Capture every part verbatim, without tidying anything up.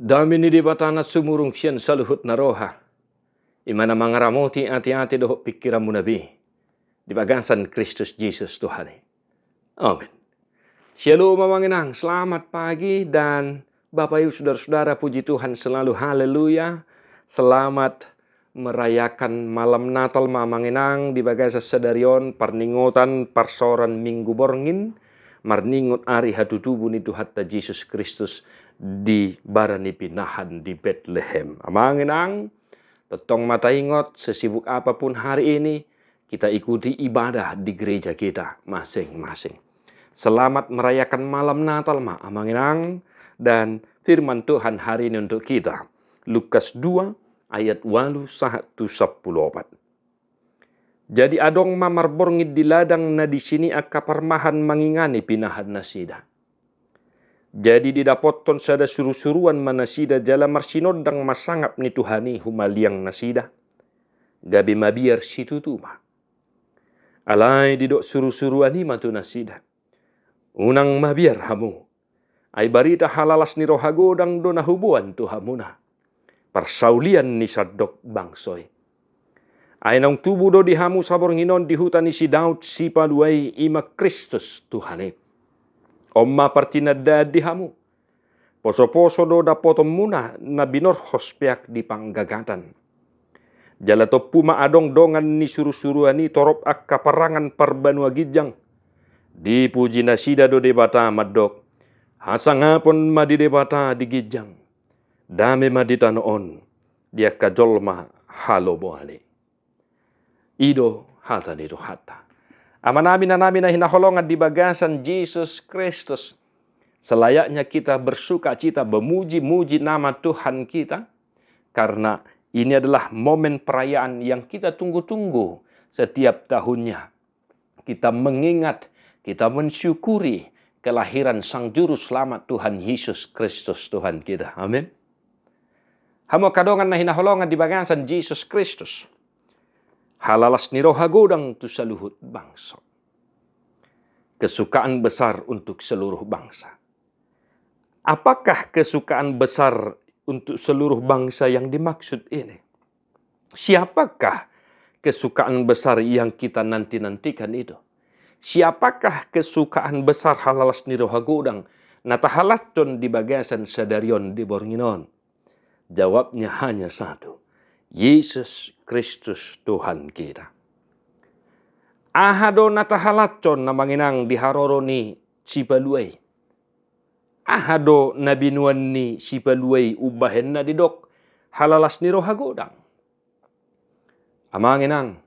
Dame ni Debata na sumurung sian saluhut na roha, i ma na mangaramoti ateate dohot pingkiranmuna be di bagasan Kristus Jesus Tuhan i. Amin. Syalom amang inang, selamat pagi dan Bapak Ibu Saudara-saudara, puji Tuhan selalu, haleluya. Selamat merayakan malam Natal ma amang inang di bagasan sadari on, parningotan parsaoran Minggu Borngin, marningot ari hatutubu ni Tuhanta Jesus Kristus di bara ni pinahan di Betlehem. Amang inang, tongtong ma taingot, sesibuk apapun hari ini, kita ikuti ibadah di gereja kita masing-masing. Selamat merayakan malam Natal ma amang inang, dan firman Tuhan hari ini untuk kita, Lukas dua ayat walu sahat tu sampulu opat. Jadi adong ma marborngin di ladang na disi ni angka parmahan mangingani pinahan nasida. Jadi didapothon sada surusuruan ma nasida jala marsinondang ma sangap ni Tuhan i humaliang nasida, gabe mabiar situtu ma. Alai didok surusuruan i ma tu nasida, unang mabiar hamu, ai barita halalas ni roha godang do na huboan tu hamuna, parsaulian ni sandok bangso i. Ai naung tubu do di hamu saborngin on di huta ni si Daud Sipalua i, i ma Kristus Tuhan i. On ma partinandaan di hamu, posoposo do dapotonmuna na binorhos peak di panggagatan. Jala tompu ma adong dongan ni surusuruan i torop angka parangan parbanua ginjang. Dipuji nasida do Debata mandok, hasangapon ma di Debata di ginjang, dame ma di tano on di angka jolma halomoan i. I do hata ni Tuhanta. Amanami, inanami na hinaholongan di bagasan Jesus Kristus, selayaknya kita bersukacita, memuji-muji nama Tuhan kita, karena ini adalah momen perayaan yang kita tunggu-tunggu setiap tahunnya. Kita mengingat, kita mensyukuri kelahiran Sang Juru Selamat Tuhan Yesus Kristus Tuhan kita. Amin. Hamu angka dongan na hinaholongan di bagasan Jesus Kristus, halalas ni roha godang tu saluhut bangso. Kesukaan besar untuk seluruh bangsa. Apakah kesukaan besar untuk seluruh bangsa yang dimaksud ini? Siapakah kesukaan besar yang kita nanti-nantikan itu? Siapakah kesukaan besar halalas ni roha godang na tahalashon di bagasan sadari on di borngin on? Jawabnya hanya satu, Yesus Kristus Tuhan kita. Aha do na tahalashon amang inang di haroro ni Sipalua i? Aha do na binoan ni Sipalua i umbahen na didok halalas ni roha godang? Amang inang,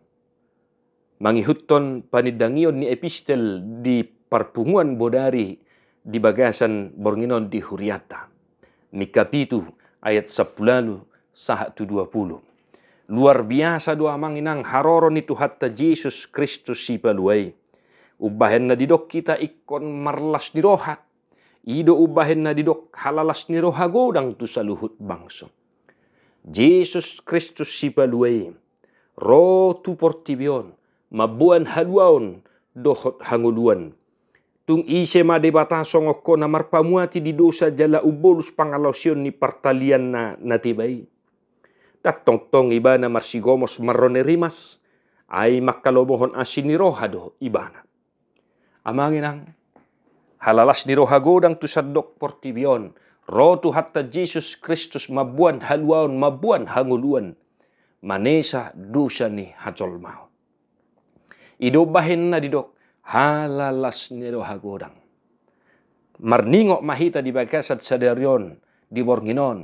mangihuthon panindangion ni epistel di parpunguan bodari di bagasan borngin on di hurianta, Mingka pitu ayat sampulu ualu sahat tu dua pulu. Luar biasa do amang inang haroro ni Tuhanta Jesus Kristus Sipalua i. Umbahen na didok hita ingkon marlas ni roha. I do umbahen na didok halalas ni roha godang tu saluhut bangso. Jesus Kristus Sipalua i ro tu portibi on mamboan haluaon dohot hangoluan. Tung ise ma Debata songon Ho na marpamuati di dosa jala umbolus pangalaosion ni partalianna na teba i? Ndang tongtong Ibana marsigomos marro ni rimas, ai manghalomohon asi ni roha do Ibana. Amang inang, halalas ni roha godang tu sandok portibi on, ro Tuhanta Jesus Kristus mamboan haluaon, mamboan hangoluan, manesa dosa ni hajolmaon. I do umbahen na didok halalas ni roha godang. Marningot ma hita di bagasan sadari on di borngin on,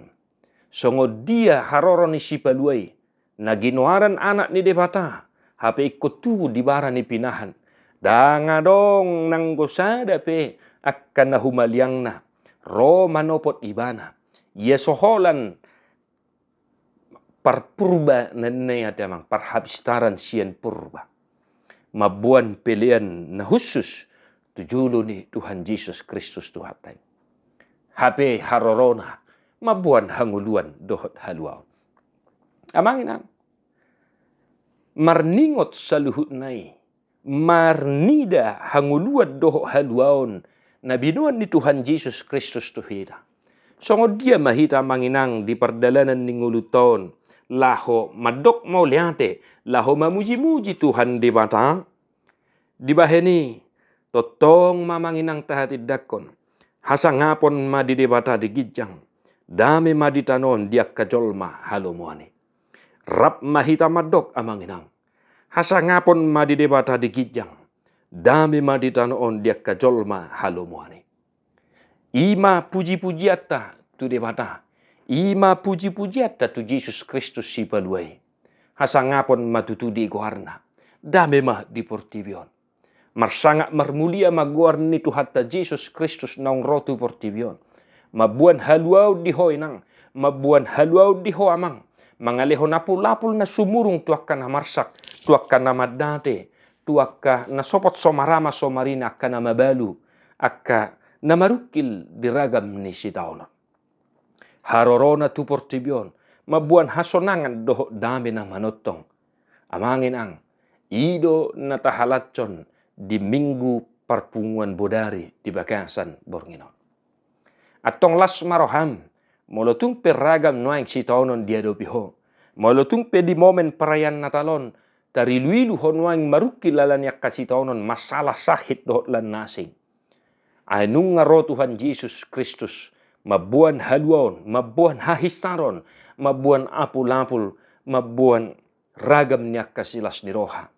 songon dia haroro ni Sipalua i, na ginoaran Anak ni Debata, hape ingkon tubu di bara ni pinahan. Ndang adong nanggo sada pe angka na humaliangna ro manopot Ibana. Ia so holan parpurba na ninna i ate amang, parhapistaran sian purba, mamboan pelean na hushus tu jolo ni Tuhan Jesus Kristus Tuhanta i. Hape harorona mamboan hangoluan dohot haluaon. Amang inang, marningot saluhutna i, marnida hangoluan dohot haluaon na binoan ni Tuhan Jesus Kristus tu hita, Songon dia ma hita, Amang Inang, di pardalanan ni ngolunta on, laho mandok mauliate, laho mamuji-muji Tuhan Debata? Dibahen i, tongtong ma, Amang Inang, tahatindangkon: Hasangapon ma di Debata di ginjang, dame ma di tano on di angka jolma halomoan i. Rap ma hita mandok, Amang Inang: Hasangapon ma di Debata di ginjang, dame ma di tano on di angka jolma halomoan i. I ma puji-pujianta tu Debata, i ma puji-pujianta tu Jesus Kristus Sipalua i. Hasangapon ma tutu di goarna, dame ma di portibi on. Marsangap marmulia ma goar ni Tuhanta Jesus Kristus naung ro tu portibi on, mamboan haluaon di ho, Inang, mamboan haluaon di ho, Amang, mangalehon apul-apul na sumurung tu angka na marsak, tu angka na mandate, tu angka na sopot so marama so marina, angka na mabalu, angka na marungkil di ragam ni sitaonon. Harorona tu portibi on mamboan hasonangan dohot dame na manongtong. Amang Inang, i do na tahalashon di Minggu Parpunguan Bodari di bagasan borngin on. Antong las ma roham, molo tung pe ragam nuaeng sitaonon diadopi ho, molo tung pe di momen perayaan Natal on tarilu-ilu ho nuaeng marungkil ala ni angka sitaonon, masalah sahit dohot lan na asing. Ai nunga ro Tuhan Jesus Kristus mamboan haluaon, mamboan hahinsaron, mamboan apul-apul, mamboan ragam ni angka silas ni roha.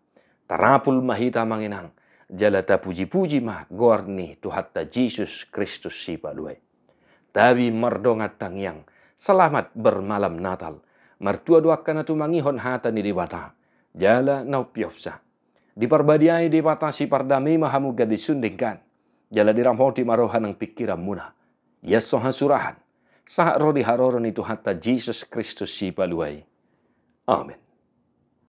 Tarapul ma hita, Amang Inang, jala tapuji-puji ma goar ni Tuhanta Jesus Kristus Sipalua i. Tabi mardongan tangiang, selamat bermalam Natal. Martua do angka na tumangihon hata ni Debata, jala na umpeopsa. Diparbadiai Debata sipardame ma hamu gabe son denggan, jala diramoti ma roha nang pingkiranmuna. Ia so hasurahan, sahat ro di haroro ni Tuhanta Jesus Kristus Sipalua i. Amen.